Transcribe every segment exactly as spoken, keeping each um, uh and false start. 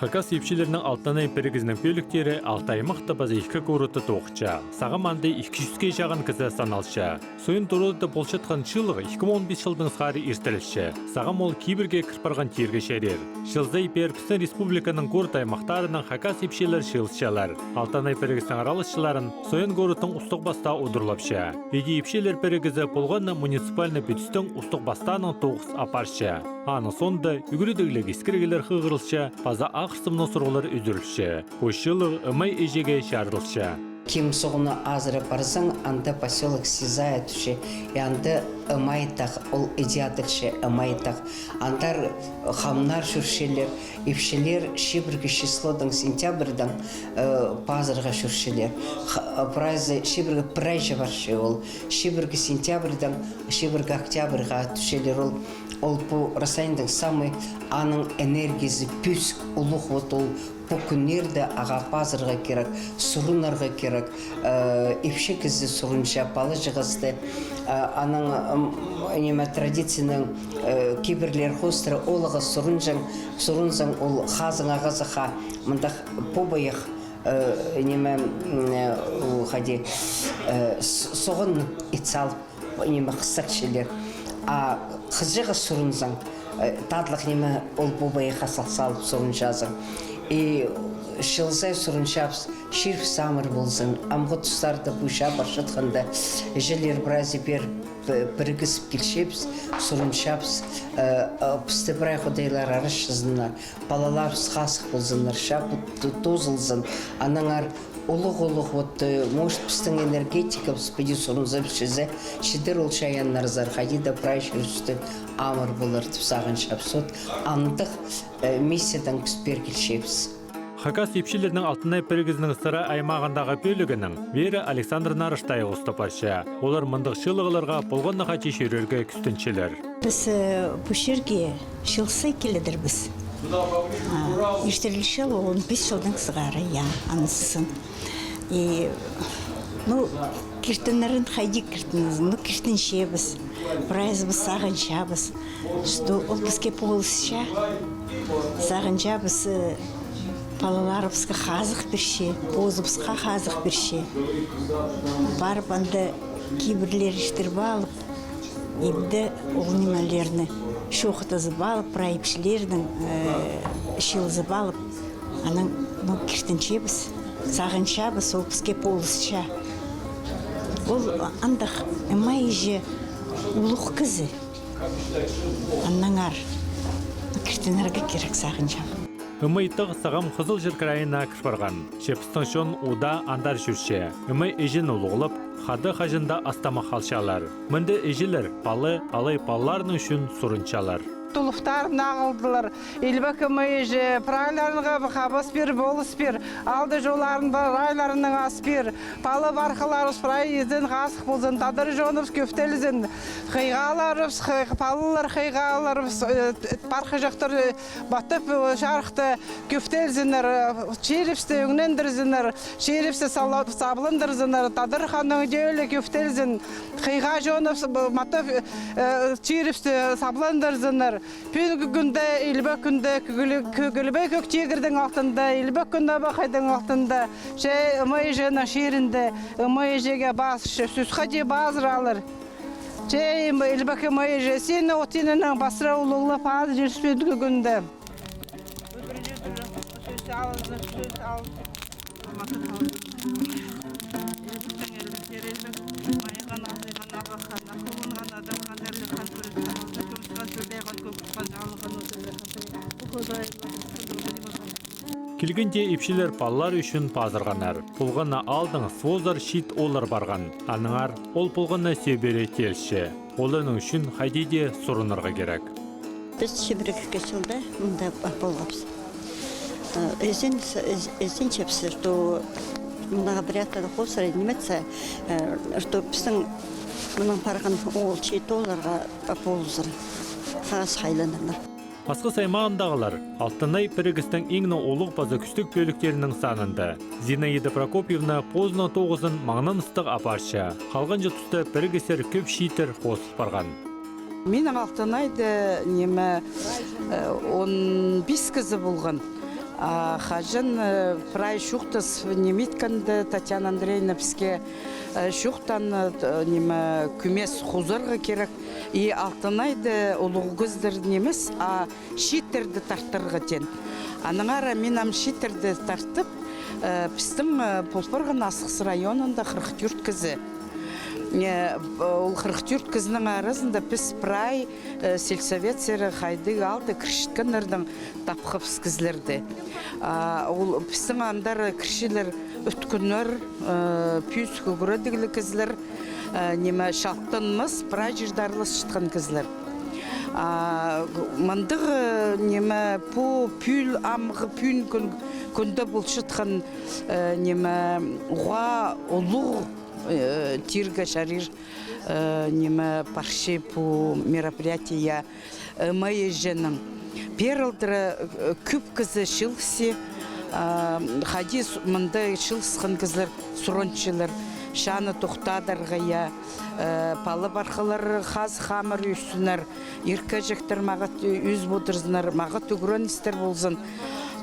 Хакас ипчілерінің «Алтынай» пірігізінің пӧліктері алты аймахта паза ікі городта тоғынча. Сағам анда ікі чӱске чағын кізі саналча. Сойын Турада полчатхан чыылығ ікі муң он пис чылдаң сығара иртірілче. Сағам ол кибірге кір парған тирге чарир. Чыл сай пеер пістің республиканың город-аймахтарынаң хакас ипчілері чыылысчалар. «Алтынай» пірігізінің араласчыларын Сойын городтың устағ-пастаа удурлапча. Иди ипчілер пірігізі полған на муниципальный пӱдістің устағ-пастаанаң тоғыс апарча. Аның соонда ӱгредігліг искіріглер хығырылча, паза ағырсымнығ сурығлар ӱзӱрілче. Пу чыылығ Ымай іҷеге чарыдылча. Ким суғны азыра парзаң, анда посёлок Сизая тӱсче, и анда Ымай тағ, ол іди адалча Ымай тағ. Андар хамнар чӧрчелер, ипчілер чибіргі числодаң, сентябрьдаң, э, пазарға чӧрчелер. Х-, прайзы чибіргі прайзы парча ол. Чибіргі сентябрьдаң, чибіргі октябрьға тӱсчелер ол. Ол пу Русайның самый аның энергиязы пӧзік, улуғ, вот ол пу кӱннерде ағаа пазарға кирек, сурынарға кирек, э, ипчі кізі сурынча, пала-чағасты, э, аның, м, ниме, традицияның, э, кибірлер хоостыра, ол ағаа сурынҷаң, сурынзаң, ол хазың ағазы ха, мындағ пу-байах, э, ниме, м, э, у, хайди, э, с-, соған ит салып, ниме, хыстарчалар. А хызыҷаға сурынзаң, э, татлығ ниме, ол пу-байах хазых салып сурынчазың. И чыл сай сурынчабыс, чирібіс амыр ползын. Амғы тустарда пу чаа парчатханда, іҷелер прайзы пеер п-, пірігізіп килчебіс, сурынчабыс, э, э, пісті прай худайлар арачазыннар. Палаларыбыс хазых ползыннар, чаа пу т-, тоозылзын. Аннаңар улуғ-улуғ, вот, э, может, пістің энергетикабыс піди сурынза, пілчезер, чідер ол чайааннарзар, хайди даа прай чир ӱстӱ амыр полар тіп сағынчабыс. Вот андағ, э, миссиядаң піс пеер килчебіс. Хакас ипчілерінің «Алтынай» пірігізінің Сыра аймағындағы пӧлігінең Вера Александровна Раштаева устап парча. Олар мындағ чыылығларға полған на хайди чӧрерге кӱстенчелер. Піс, э, пу чирге чыл сай киледірбіс. А, иртірілче ол он пис чылдаң сығара, я, анзы сын. И, ну, киртінерін хайди киртінзін, ну, киртінчебіс, прайзыбыс сағынчабыс, что ол піске полысча, сағынчабыс, э, палаларыбысха хазых пирче, позыбысха хазых пирче. Парып анда кибірлер иртіріп алып, ибде ол нимелерні чоохтазып алып, прай ипчілернең, э, чыылызып алып, анаң, ну, киртінчебіс, сағынчабыс, ол піске полысча. Ол андағ Ымай іҷе улуғ кізі. Аннаңар киртінерге кирек, сағынчам. Ымай тағ сағам Хызыл чир крайына кір парған. Че пістің чон удаа андар чӧрче. Ымай іҷені улуғлап, хада хаҷан даа астамах алчалар. Мында іҷелер пала алай палаларының ӱчӱн сурынчалар. Тулуптарын ағылдылар. Илбек Ымай іҷе, прайларынға хабас пир, полыс пир, алды чолларын прайларынаң ас пир. Пала-пархаларыбыс прай изен хазых ползын, тадар чоныбыс кӧптелзін. Хыйғаларыбыс, хы-, палалар хыйғаларыбыс, э, пархаҷахтар, э, матап, э, чарыхта кӧптелзіннер, э, чирібісті ӧңнендірзіннер, чирібісті сала-, сабландырзыннар, тадар ханның дее ӧлі кӧптелзін. Хыйға чоныбыс, э, матап, э, чирібісті сабландырзыннар. Пӱӱнгі кӱнде, илбек кӱнде, кӱгілі-, кӱгілбей кӧк тигірдің алтында, илбек кӱн абахайдың алтында, че Ымай іҷенің чирінде, Ымай іҷеге пазырча, сӧс хайди пазыралар. Че Ым-, илбек Ымай іҷе, сині от-тииннең пастыра улуғлап пазырчабыс пӱӱнгі кӱнде. Килгенде ипчілер палалар ӱчӱн пазырғаннар. Полған на аалдаң свозар чиит ооллар парған. Аннаңар ол полған на сӧбіре теелісче. Оларның ӱчӱн хайди даа сурынарға кирек. Піс чибіргі ікі чылда мында полғабыс. Э, ізен-, із-, ізенчебіс, что мындағы обрядтарны хоостыра ниме итсе, э, что пістің мынаң парған оол, чиит оолларға полызар, хазых айланарлар. Асхыс аймағындағылар «Алтынай» пірігістің иң не улуғ паза кӱстіг пӧліктерінің санында. Зинаида Прокопьевна позының тоғызын маңнаныстығ апарча. Халғанҷы туста пірігістер кӧп чииттер хозыл парған. Минің «Алтынайда», ниме, э, он пис кізі полған. А хаҷан, э, прай чоохтас ниме иткенде, Татьяна Андреевна піске, э, чоохтаан, э, т-, ниме, кӧмес хозарға кирек. И Алтынайда улуғ кізілер нимес, а чииттерді тартарға теен. Аннаңар мин ам чииттерді тартып, э, пістің, э, пол парған Асхыс районында хырых тӧрт кізі. Э, ол хырых тӧрт кізінің аразында піс прай, э, сельсовет сері хайдағ аалда кірчеткеннердең тапхабыс кізілерді. А, ол пістің андар кірчелер ӧткіннер, э, пӱӱс кӧгредігліг кізілер, э, ниме, чалтанмас, прай чирде араласчатхан кізілер. А, мындағ, э, ниме, пу пӱӱл амғы пӱӱн кӱн, кӱнде полчатхан, э, ниме, уғаа улуғ, э, тирге чарир, э, ниме, парча пу мероприятие, э, М Е Ж-ның. Пеер алдыра, э, кӧп кізі чыылысча, а, хайди с-, мында чыылысхан кізілер суранчалар, чаны тохтадарға, я, э, пала-пархалар хазых амыр ӧссіннер, ир-кежектер мағат ӧс одырзыннар, мағат ӱгреністер ползын.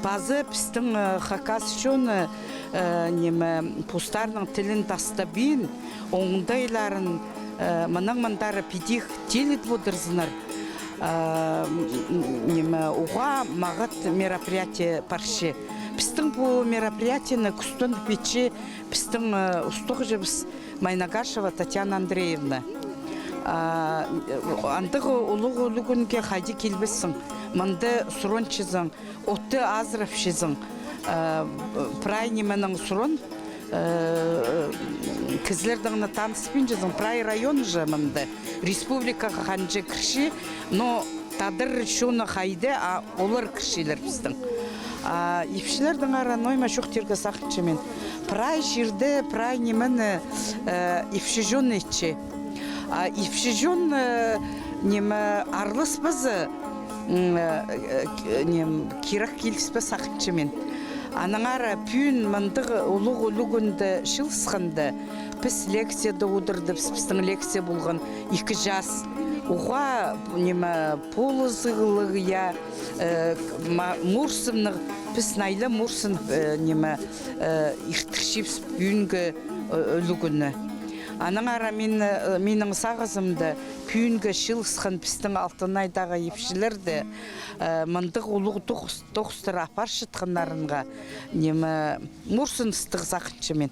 Паза пістің, э, хакас чоны, э, ниме, постарының тілін тастабин, оңдайларын, э, мынаң мындары піди тиліт одырзыннар. Э, м, м, ниме, уғаа мағат мероприятие парча. Пістің пу мероприятиені кӱстеніп итче пістің, э, устағҷыбыс Майнагашева Татьяна Андреевна. А, э, андағ улуғ ӱлӱкӱнге хайди килбессің, мында суранчазың, отты азырапчазың, э, прай нименең суран, э, кізілердең не таныспинчазың, прай район же мында, республикаға ханҷа кірче, но тадар чоны хайда, а олар кірчелер пістің. А ипчілердеңер ноо ниме чоохтирға сағынчам мин. Прай чирде, прай нимені, э, ипчі чон итче. А ипчі чон, э, ниме, араласпаза, м, э, э, к-, ним, кирек киліспес сағынчам мин. Аннаңар пӱӱн мындағ улуғ ӱлӱкӱнде чыылысханда, піс лекцияда одырдыбыс, пістің лекция полған ікі час. Уғаа, ниме, полызығлығ, я, э, ма-, морсымнығ, піс найлы морсынып, э, ниме, э, иртірчебіс пӱӱнгі, э, ӱлӱкӱнні. Аннаңар мин, э, минің сағызымда пӱӱнгі чыылысхан пістің Алтынайдағы ипчілерді, э, мындағ улуғ тоғыс-, тоғыстар апарчатханнарынға, ниме, морсыныстығ сағынчам мин.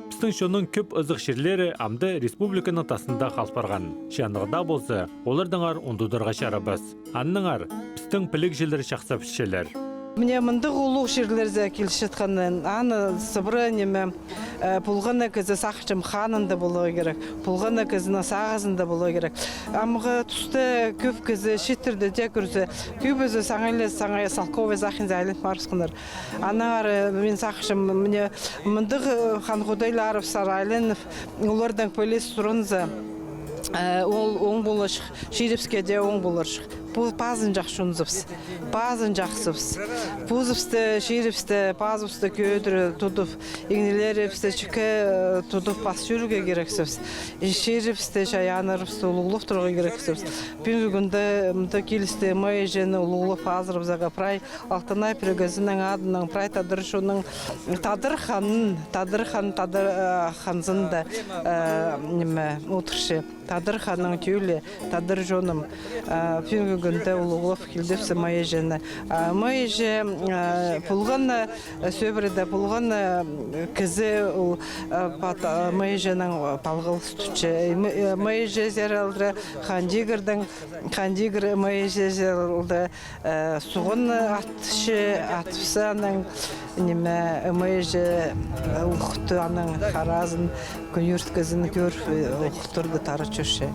Пістің чонның кӧп ызых чирлері амды республиканың тасында хал парған. Че аннаңар даа полза, олардаңар ундударға чарабас. Аннаңар пістің пілігҷілер чахсы пілчелер. Мына мындағ улуғ чирлерзер килчеткенін, аны сыбыра, ниме, э, полған на кізі, сағынчам, ханында поларға кирек, полған на кізінің сағызында поларға кирек. Амғы туста кӧп кізі чииттерде дее кӧрзе, кӧбізі саңай ла, саңай салковай сах инзер айланып парыбысханнар. Аннаңар, э, мин сағынчам, мына мындағ, э, хан-худайларыбыс айланып, олардаң піліс суранза, э, ол оң поларҷых, чирібіске дее оң поларҷых. Пу пазынҷах чонзыбыс, пазынҷахсыбыс. Позыбысты, чирібісті, пазыбысты кӧдіре тудып, иңнілерібісті чіке, э, тудып пас чӧрерге кирексібіс. И чирібісті, чайааннарыбысты улуғлап турарға кирексібіс. Пӱӱнгі кӱнде мында килісті М Е Ж-ні улуғлап азырабызарға прай Алтынай пірігізінің адынаң прай тадар чонның, тадар ханын, тадар хан, тадар, э, ханзында, э, ниме, одырча. Тадар ханның тӧлі, тадар чоным, э, пӱӱнгі кӱнде улуғлап килдібіс М Е Ж-ні. Э, М Е Ж, э, полған, э, сӧбіреде полған, э, кізі ол, э, пат-, э, М Е Ж-нің палғалыс тутча. Э, М-, э, М Е Ж сер алдыра Хан Тигірдің, Хан Тигір М Е Ж сер алды, э, суғын атча, атыбысса анаң, ниме, М Е Ж, э, улуғ тіп аның харазын кӱнӧрткізін кӧр, э, улуғ турды тарчушы.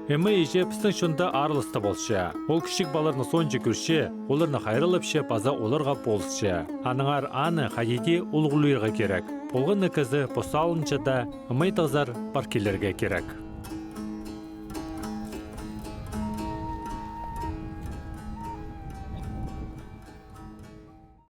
М Е Ж пістің чонда араласта полча. Ол кічіг палаларны соонҷа кӧрче, оларны хайраллапча паза оларға полысча. Аннаңар аны хайди дее улуғлирға кирек. Полған на кізі пос аалынҷа даа ымайтағзар пар килерге кирек.